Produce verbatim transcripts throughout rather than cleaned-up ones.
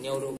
Nyoe ureueng.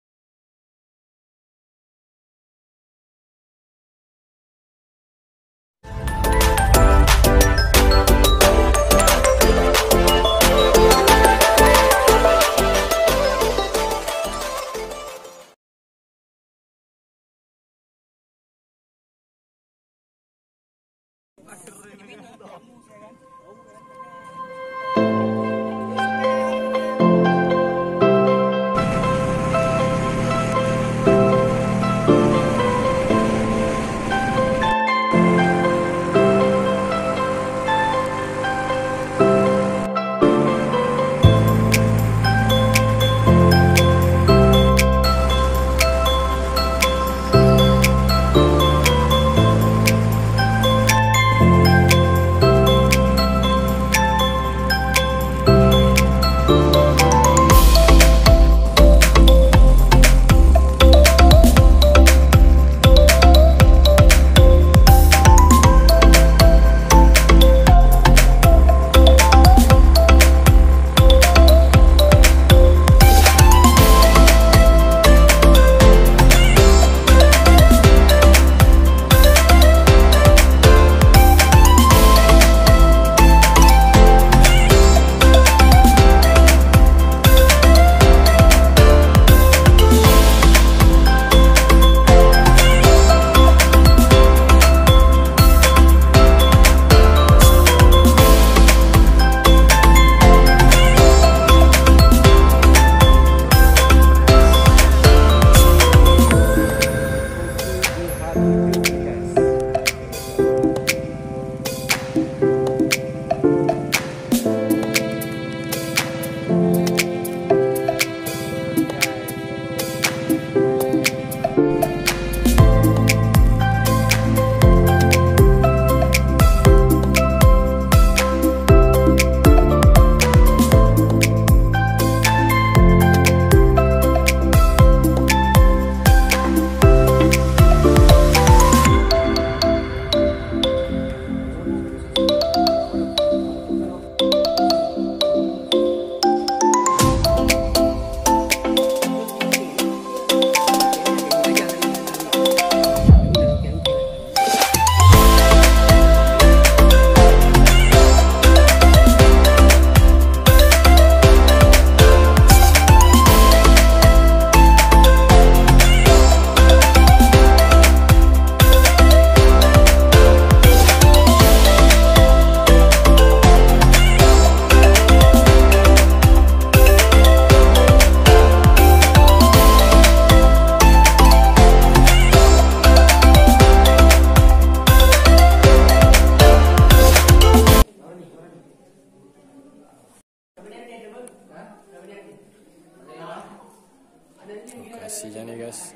Lokasi nya ni, guys.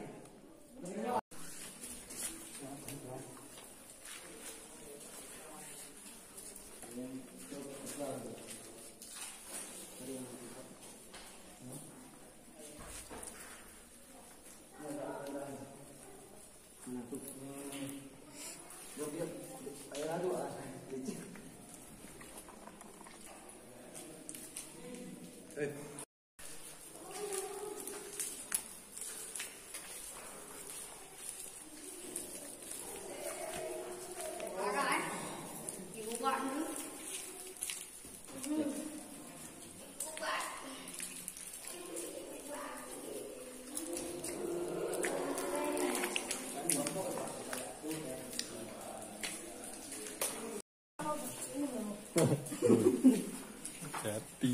Hati.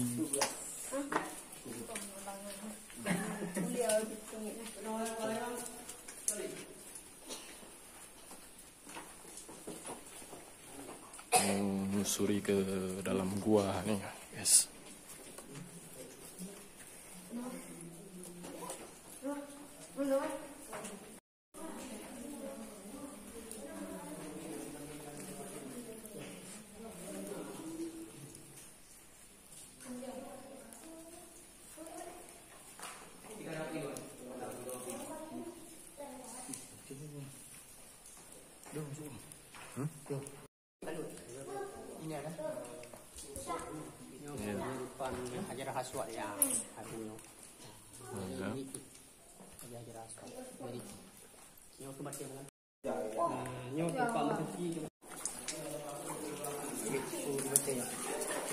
Menyusuri ke dalam gua ni, guys. Hmm? Ini ada. Ya, Hajarul Aswad ya, aku nyoe. Jadi, ini Hajarul Aswad. Jadi, nyoe tu macam mana? Nah, nyoe tempat masuki tu.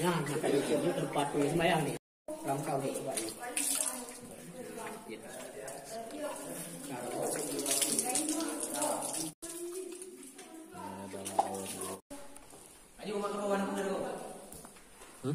Ya, maka itu nyoe tempat tu sembahyang ni. Rangkau ni buat ni. Hmm?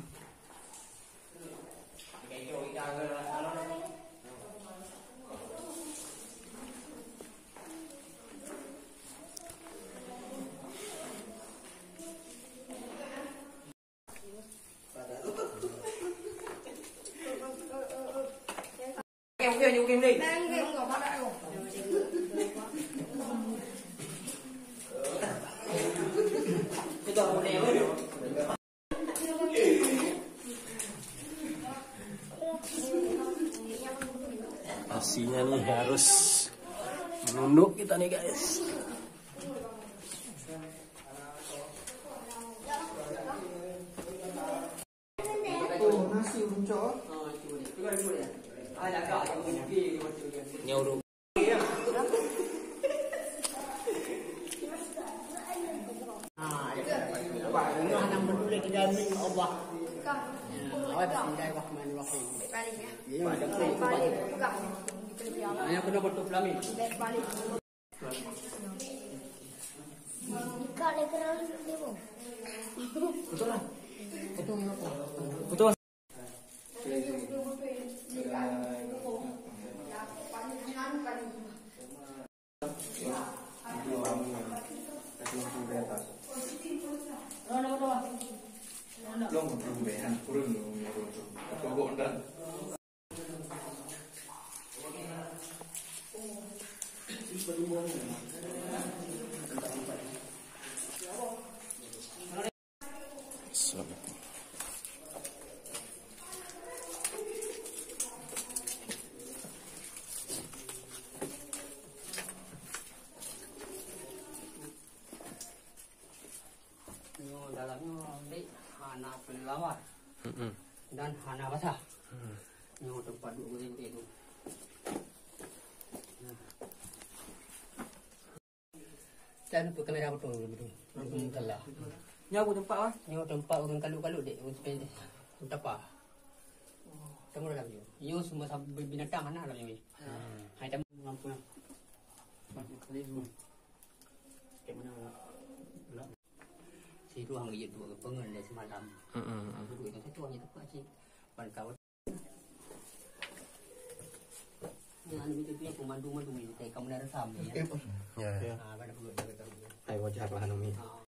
Nasinya nih harus menunduk kita nih, guys. Nyauru. Bismillahirrahmanirrahim. Yang kena betul pelamin. Betul lah. Betul. Assalamualaikum. Nyoe dalam nyoe dek hana peulawar. Mm-mm. Dan hana basah. Mm-mm. Nyoe tempat duek gurée-gurée tu. Nah. Dan tu kamera betul, betul. Betul, betul lah. Nyoe apa tempat, Wan? Nyoe tempat ureueng kalut-kalut dek, ureueng sepeda. Ureueng tapa. Kamu dalam nyoe. Nyoe semua sab-, binatang hana dalam nyoe. Hmm. Hai tam-, lampu nah. Situ hang jeuet dua pengen dari semalam. Heeh. Aku duit itu tu hanya tempat sih. Ban kawan. Ya, anu itu punya pemandu-mandu itu kayak kamu dari Sam ya. Ya. Ya. Ah, pada perlu jaga tahu. Hai, wajar lah, anu, Mi. Ah.